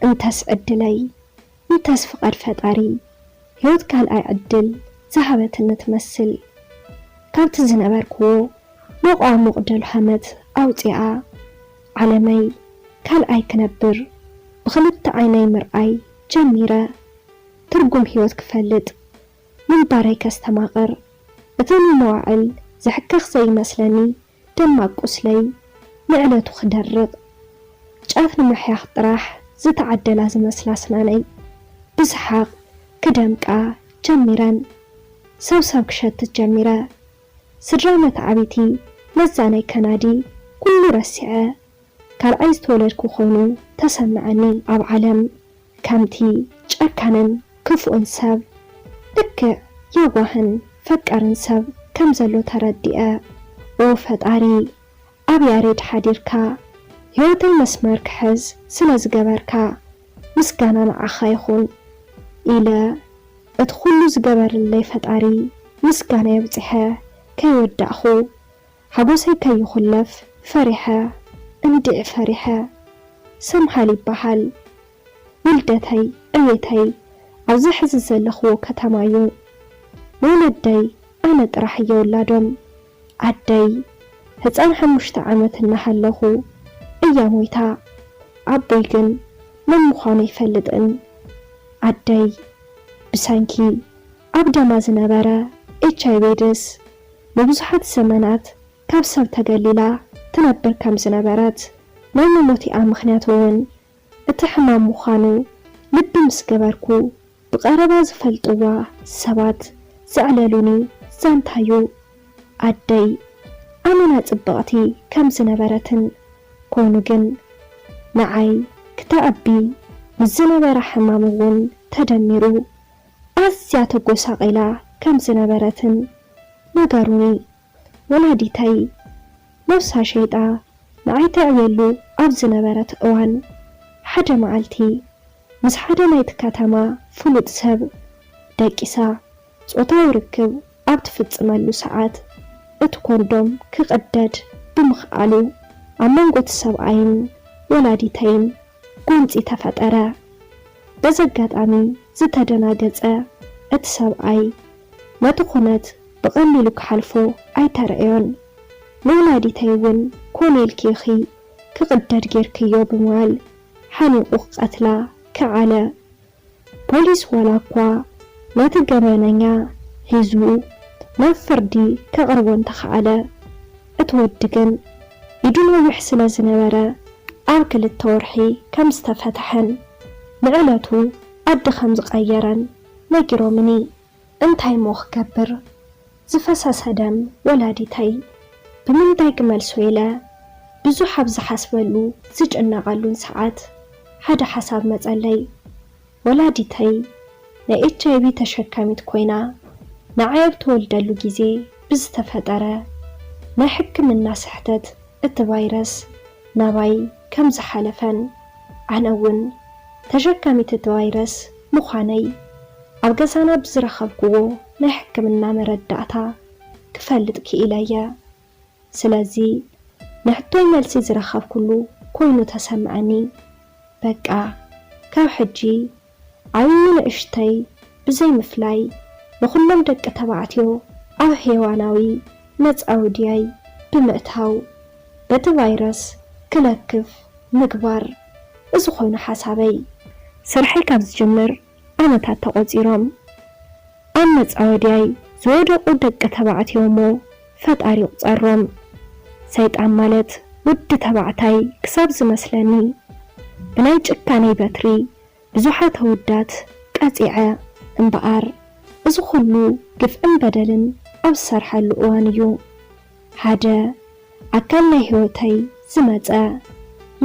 እንተስ ዕድለይ፣ እንተስ ፍቓድ ፈጣሪ፣ ህይወት ካልኣይ ዕድል ዝሃበትኒ ትመስል። ካብቲ ዝነበርክዎ ሞቋሙቕ ደልሃመት ኣውጺኣ፣ ዓለመይ ካልኣይ ክነብር ብኽልተ ዓይነይ ምርኣይ ጀሚረ። ትርጉም ህይወት ክፈልጥ ምንባረይ ከስተማቕር፣ እቲ ንመዋዕል ዝሕከኽ ዘይመስለኒ ደማቕ ቁስለይ ንዕለቱ ክደርቕ፣ ጫፍ ንምሕያኽ ጥራሕ ዝተዓደላ ዝመስላ ኣስናነይ ብሰሓቕ ክደምቃ ጀሚረን። ሰብሰብ ክሸትት ጀሚረ። ስድራ መተዓቢቲ ነዛ ናይ ከናዲ ኩሉ ረሲዐ፣ ካልኣይ ዝተወለድኩ ኮይኑ ተሰምዐኒ። ኣብ ዓለም ከምቲ ጨካንን ክፉእን ሰብ፣ ልክዕ የዋህን ፈቃርን ሰብ ከም ዘሎ ተረዲአ። ኦ ፈጣሪ፣ ኣብ ያሬድ ሓዲርካ ህይወተይ መስመር ክሕዝ ስለ ዝገበርካ ምስጋና ንዓኻ ይኹን ኢለ፣ እቲ ኩሉ ዝገበርለይ ፈጣሪ ምስጋና የብጽሐ ከይወዳእኹ፣ ሓጎሰይ ከይኹለፍ ፈሪሐ፣ እንድዒ ፈሪሐ። ሰምሃል ይበሃል። ውልደተይ፣ ዕቤተይ ኣብዚ ሕዚ ዘለኽዎ ከተማ እዩ። ንወለደይ ኣነ ጥራሕ እየ ውላዶም። ኣደይ ህፃን ሓሙሽተ ዓመት እናሃለኹ እያ ሞይታ። ኣቦይ ግን መን ምዃኑ ኣይፈልጥን። ኣደይ ብሰንኪ ኣብ ደማ ዝነበረ ኤች ኣይ ቪ ኤድስ ንብዙሓት ዘመናት ካብ ሰብ ተገሊላ ትነብር ከም ዝነበረት፣ ናይ መሞቲኣ ምኽንያት እውን እቲ ሕማም ምዃኑ ልቢ ምስ ገበርኩ፣ ብቐረባ ዝፈልጥዋ ሰባት ዘዕለሉኒ ዛንታ'ዩ። ኣደይ ኣመና ጽብቕቲ ከም ዝነበረትን፣ ኮይኑ ግን ንዓይ ክተዕቢ ምስ ዝነበራ ሕማም እውን ተደሚሩ ኣዝያ ተጎሳቒላ ከም ዝነበረትን ነገሩኒ። ወላዲተይ ነብሳ ሸይጣ ንዓይ ተዕብየሉ ኣብ ዝነበረት እዋን፣ ሓደ መዓልቲ ምስ ሓደ ናይቲ ከተማ ፍሉጥ ሰብ ደቂሳ፣ ጾታዊ ርክብ ኣብ ትፍጽመሉ ሰዓት፣ እቲ ኮንዶም ክቕደድ ብምኽኣሉ፣ ኣብ መንጎ እቲ ሰብኣይን ወላዲተይን ጎንጺ ተፈጠረ። በዚ ኣጋጣሚ ዝተደናገጸ እቲ ሰብኣይ፣ ነቲ ኩነት ብቐሊሉ ክሓልፎ ኣይተረእዮን። ንወላዲተይ እውን ኮነ ኢልኪ ኢኺ ክቕደድ ጌርክዮ ብምባል ሓኒቑ ክቐትላ ከዓለ። ፖሊስ ዋላ እኳ ነቲ ገበነኛ ሒዙ ናብ ፍርዲ ከቕርቦ እንተኸኣለ፣ እቲ ወዲ ግን ኢዱ ነዊሕ ስለ ዝነበረ ኣብ ክልተ ወርሒ ከም ዝተፈትሐን ንዕለቱ ዓዲ ከም ዝቐየረን ነጊሮምኒ። እንታይ እሞ ክገብር? ዝፈሰሰ ደም ወላዲተይ ብምንታይ ክመልሶ ኢለ ብዙሕ ኣብ ዝሓስበሉ ዝጭነቐሉን ሰዓት ሓደ ሓሳብ መጸለይ። ወላዲተይ ናይ ኤች ኣይ ቪ ተሸካሚት ኮይና ንዓይ ኣብ ትወልደሉ ግዜ ብዝተፈጠረ ናይ ሕክምና ስሕተት እቲ ቫይረስ ናባይ ከም ዝሓለፈን ኣነ እውን ተሸካሚት እቲ ቫይረስ ምዃነይ ኣብ ገዛና ብዝረኸብክዎ ናይ ሕክምና መረዳእታ ክፈልጥ ክኢለ እየ። ስለዚ ንሕቶይ መልሲ ዝረኸብኩሉ ኮይኑ ተሰምዐኒ። በቃ ካብ ሕጂ ዓብዪ ንእሽተይ ብዘይ ምፍላይ ንኹሎም ደቂ ተባዕትዮ ኣብ ሄዋናዊ መጻወድያይ ብምእታው በቲ ቫይረስ ክለክፍ ምግባር። እዚ ኮይኑ ሓሳበይ። ስርሐይ ካብ ዝጅምር ዓመታት ተቖጺሮም። ኣብ መጻወድያይ ዝወደቑ ደቂ ተባዕትዮ እሞ ፈጣሪ ይቑጸሮም። ሰይጣን ማለት ወዲ ተባዕታይ ክሳብ ዝመስለኒ ብናይ ጭካነይ በትሪ ብዙሓት ኣወዳት ቀጺዐ። እምበኣር እዚ ኩሉ ግፍዕን በደልን ኣብ ዝሰርሐሉ እዋን እዩ ሓደ ኣካል ናይ ህይወተይ ዝመጸ።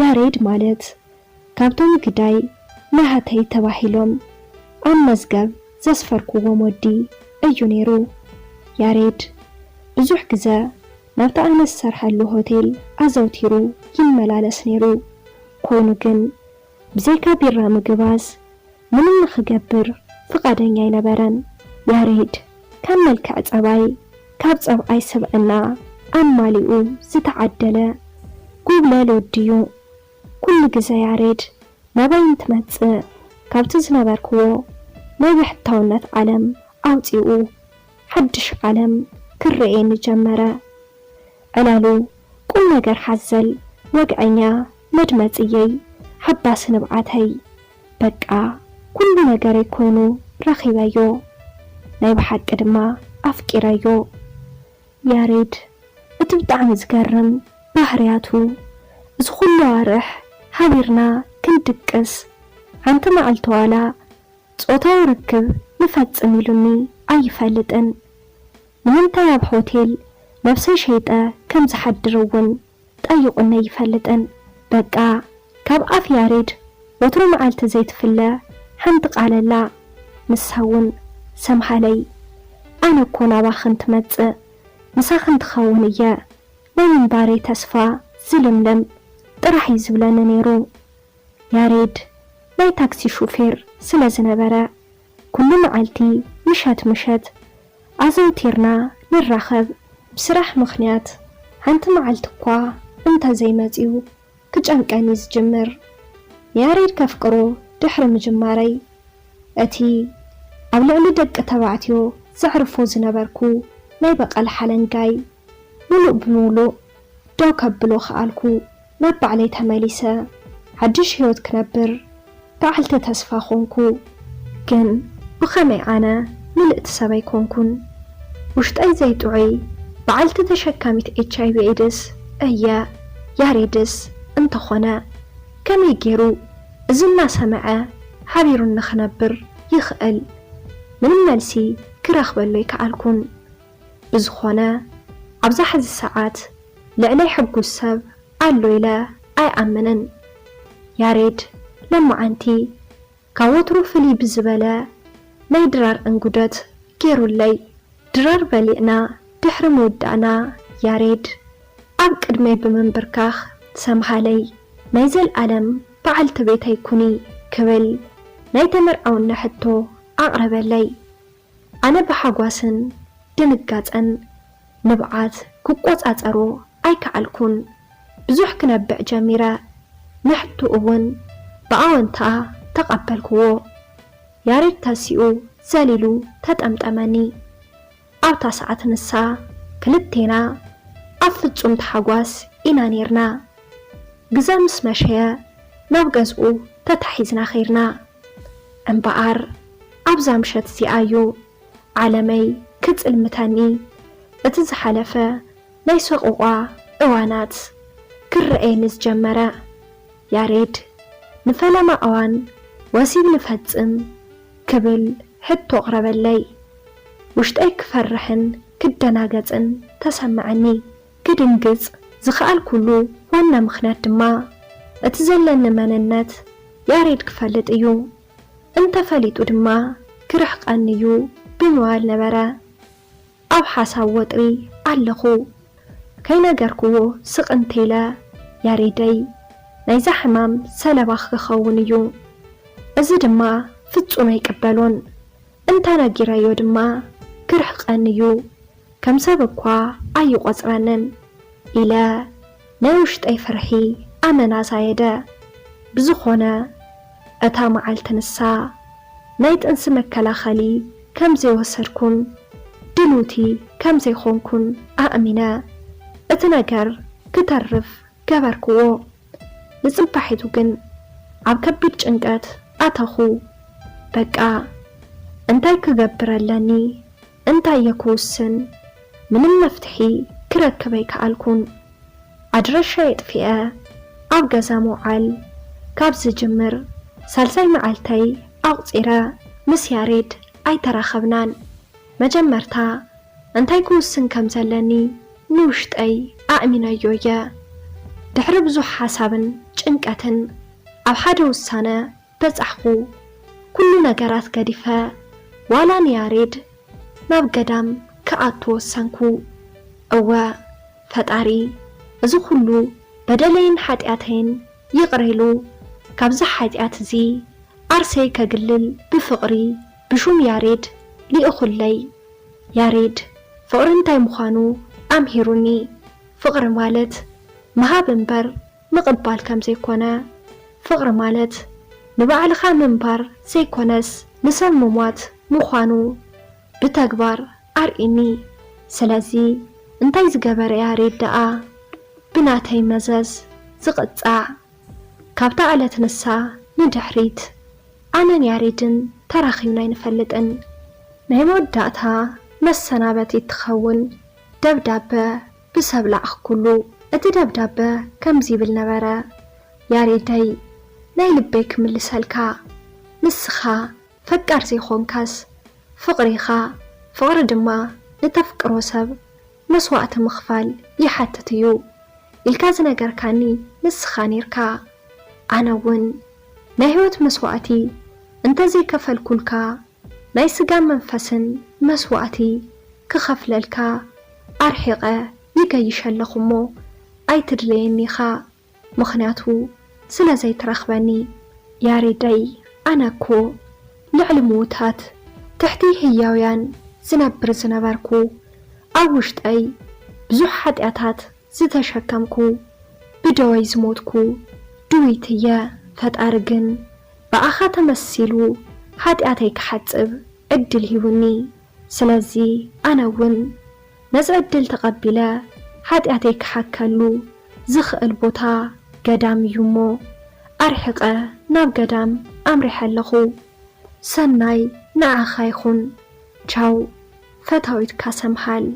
ያሬድ ማለት ካብቶም ግዳይ ናሃተይ ተባሂሎም ኣብ መዝገብ ዘስፈርክዎም ወዲ እዩ ነይሩ። ያሬድ ብዙሕ ግዘ ናብቲ ኣነ ዝሰርሐሉ ሆቴል ኣዘውቲሩ ይመላለስ ነይሩ። ኮይኑ ግን ብዘይካ ቢራ ምግባዝ ምንም ንኽገብር ፍቓደኛ ኣይነበረን። ያሬድ ካብ መልክዕ ጸባይ፣ ካብ ጸብኣይ ስብዕና ኣማሊኡ ዝተዓደለ ጉብለል ወዲ እዩ። ኩሉ ግዘ ያሬድ ናባይ እንትመጽእ፣ ካብቲ ዝነበርክዎ ናይ ብሕታውነት ዓለም ኣውጺኡ ሓድሽ ዓለም ክረኣየኒ ጀመረ። ዕላሉ ቁም ነገር ሓዘል፣ ወግዐኛ፣ መድመጽየይ፣ ሓባሲ ንብዓተይ፣ በቃ ኩሉ ነገረይ ኮይኑ ረኺበዮ። ናይ ብሓቂ ድማ ኣፍቂረዮ። ያሬድ፣ እቲ ብጣዕሚ ዝገርም ባህርያቱ፣ እዚ ኩሉ ኣዋርሕ ሓቢርና ክንድቅስ፣ ሓንቲ መዓልቲ ዋላ ጾታዊ ርክብ ንፈጽም ኢሉኒ ኣይፈልጥን። ንምንታይ ኣብ ሆቴል ነብሰይ ሸይጠ ከም ዝሓድር እውን ጠይቑኒ ኣይፈልጥን። በቃ ካብ ኣፍ ያሬድ ወትሩ መዓልቲ ዘይትፍለ ሓንቲ ቃል ኣላ። ንሳ እውን ሰምሃለይ። ኣነ እኮ ናባኽን ትመጽእ፣ ምሳኽን ትኸውን እየ። ናይ ምንባረይ ተስፋ ዝልምልም ጥራሕ እዩ ዝብለኒ ነይሩ። ያሬድ ናይ ታክሲ ሹፌር ስለ ዝነበረ፣ ኩሉ መዓልቲ ምሸት ምሸት ኣዘውቲርና ንራኸብ። ብስራሕ ምኽንያት ሓንቲ መዓልቲ እኳ እንተዘይመጺኡ ክጨንቀኒ ዝጅምር። ንያሬድ ከፍቅሮ ድሕሪ ምጅማረይ፣ እቲ ኣብ ልዕሊ ደቂ ተባዕትዮ ዘዕርፎ ዝነበርኩ ናይ በቐል ሓለንጋይ፣ ምሉእ ብምሉእ ደው ከብሎ ከኣልኩ። ናብ ባዕለይ ተመሊሰ፣ ሓድሽ ህይወት ክነብር በዓልቲ ተስፋ ኾንኩ። ግን ብኸመይ ኣነ ምልእቲ ሰብ ኣይኮንኩን? ውሽጠይ ዘይጥዑይ፣ በዓልቲ ተሸካሚት ኤች ኣይ ቪ ኤድስ እየ። ያሬድስ እንተኾነ ከመይ ገይሩ እዚ እናሰምዐ ሓቢሩኒ ክነብር ይኽእል? ምንም መልሲ ክረኽበሉ ኣይከኣልኩን። ብዝኾነ፣ ኣብዛ ሕዚ ሰዓት ልዕለይ ሕጉስ ሰብ ኣሎ ኢለ ኣይኣምንን። ያሬድ ለማዓንቲ ካብ ወትሩ ፍልይ ብዝበለ ናይ ድራር እንጉደት ገይሩለይ። ድራር በሊዕና ድሕሪ ምውዳእና፣ ያሬድ ኣብ ቅድመይ ብምንብርካኽ ሰምሃለይ። ናይ ዘልኣለም በዓልቲ ቤተይ ኩኒ ክብል ናይ ተመርዓውና ሕቶ ኣቕረበለይ። ኣነ ብሓጓስን ድንጋጸን ንብዓት ክቆጻጸሮ ኣይከኣልኩን። ብዙሕ ክነብዕ ጀሚረ። ንሕቶ እውን ብኣወንታ ተቐበልክዎ። ያሬድ ተሲኡ ዘሊሉ ተጠምጠመኒ። ኣብታ ሰዓት ንሳ ክልቴና ኣብ ፍጹም ተሓጓስ ኢና ኔርና። ግዘ ምስ መሸየ ናብ ገዝኡ ተታሒዝና ኸይድና። እምበኣር ኣብዛ ምሸት እዚኣ እዩ ዓለመይ ክጽልምተኒ፣ እቲ ዝሓለፈ ናይ ሰቆቋ እዋናት ክረኣየኒ ዝጀመረ። ያሬድ ንፈለማ እዋን ወሲብ ንፈጽም ክብል ሕቶ ኣቕረበለይ። ውሽጠይ ክፈርሕን ክደናገጽን ተሰምዐኒ። ክድንግጽ ዝኸኣልኩሉ ዋና ምኽንያት ድማ እቲ ዘለኒ መንነት ያሬድ ክፈልጥ እዩ። እንተፈሊጡ ድማ ክርሕቐኒ እዩ ብምባል ነበረ። ኣብ ሓሳብ ወጥሪ ኣለኹ። ከይነገርክዎ ስቕ እንተኢለ፣ ያሬደይ ናይዛ ሕማም ሰለባ ክኸውን እዩ። እዚ ድማ ፍጹም ኣይቅበሎን። እንተነጊረዮ ድማ ክርሕቐኒ እዩ። ከም ሰብ እኳ ኣይቖጽረንን ኢለ ናይ ውሽጠይ ፍርሒ ኣመና ኣዛየደ። ብዝኾነ፣ እታ መዓልቲ ንሳ ናይ ጥንሲ መከላኸሊ ከም ዘይወሰድኩን ድልውቲ ከም ዘይኮንኩን ኣእሚነ፣ እቲ ነገር ክተርፍ ገበርክዎ። ንጽባሒቱ ግን ኣብ ከቢድ ጭንቀት ኣተኹ። በቃ፣ እንታይ ክገብር ኣለኒ? እንታይ እየ ክውስን? ምንም መፍትሒ ክረክብ ኣይከኣልኩን። ኣድራሻይ ኣጥፊኤ ኣብ ገዛ ምውዓል ካብ ዝጅምር ሳልሳይ መዓልተይ ኣቑጺረ ምስ ያሬድ ኣይተራኸብናን። መጀመርታ እንታይ ክውስን ከም ዘለኒ ንውሽጠይ ኣእሚነዮ እየ። ድሕሪ ብዙሕ ሓሳብን ጭንቀትን ኣብ ሓደ ውሳነ በጻሕኩ። ኩሉ ነገራት ገዲፈ፣ ዋላ ንያሬድ ናብ ገዳም ክኣቱ ወሰንኩ። እወ፣ ፈጣሪ እዚ ኩሉ በደለይን ሓጢኣተይን ይቕረ ኢሉ፣ ካብዚ ሓጢኣት እዚ ዓርሰይ ከግልል ብፍቕሪ ብሹም ያሬድ ልኢኹለይ። ያሬድ ፍቕሪ እንታይ ምዃኑ ኣምሂሩኒ። ፍቕሪ ማለት ምሃብ እምበር ምቕባል ከም ዘይኮነ፣ ፍቕሪ ማለት ንባዕልኻ ምንባር ዘይኮነስ ንሰብ ምሟት ምዃኑ ብተግባር ኣርእኒ። ስለዚ እንታይ ዝገበረ ያሬድ ደኣ ብናተይ መዘዝ ዝቕጻዕ? ካብታ ዕለት ንሳ ንድሕሪት ኣነን ያሬድን ተራኺብና ኣይንፈልጥን። ናይ መወዳእታ መሰናበቲት ትኸውን ደብዳበ ብሰብ ለኣኽኩሉ። እቲ ደብዳበ ከምዚ ይብል ነበረ፣ ያሬደይ፣ ናይ ልበይ ክምልሰልካ። ንስኻ ፈቃር ዘይኮንካስ ፍቕሪ ኢኻ። ፍቕሪ ድማ ንተፍቅሮ ሰብ መስዋእቲ ምኽፋል ይሓትት እዩ ኢልካ ዝነገርካኒ ንስኻ ኔርካ። ኣነ እውን ናይ ህይወት መስዋእቲ እንተዘይከፈልኩልካ ናይ ስጋን መንፈስን መስዋእቲ ክኸፍለልካ ኣርሒቐ ይገይሽ ኣለኹ እሞ ኣይትድለየኒ ኢኻ፣ ምኽንያቱ ስለ ዘይትረኽበኒ። ያሬደይ፣ ኣነ እኮ ልዕሊ ምዉታት ትሕቲ ህያውያን ዝነብር ዝነበርኩ፣ ኣብ ውሽጠይ ብዙሕ ሓጢኣታት ዝተሸከምኩ፣ ብደወይ ዝሞትኩ ድውይቲ እየ። ፈጣሪ ግን ብኣኻ ተመሲሉ ሓጢኣተይ ክሓጽብ ዕድል ሂቡኒ። ስለዚ ኣነ እውን ነዚ ዕድል ተቐቢለ ሓጢኣተይ ክሓከሉ ዝኽእል ቦታ ገዳም እዩ እሞ ኣርሒቐ ናብ ገዳም ኣምሪሐ ኣለኹ። ሰናይ ንዓኻ ይኹን። ቻው። ፈታዊትካ ሰምሃል።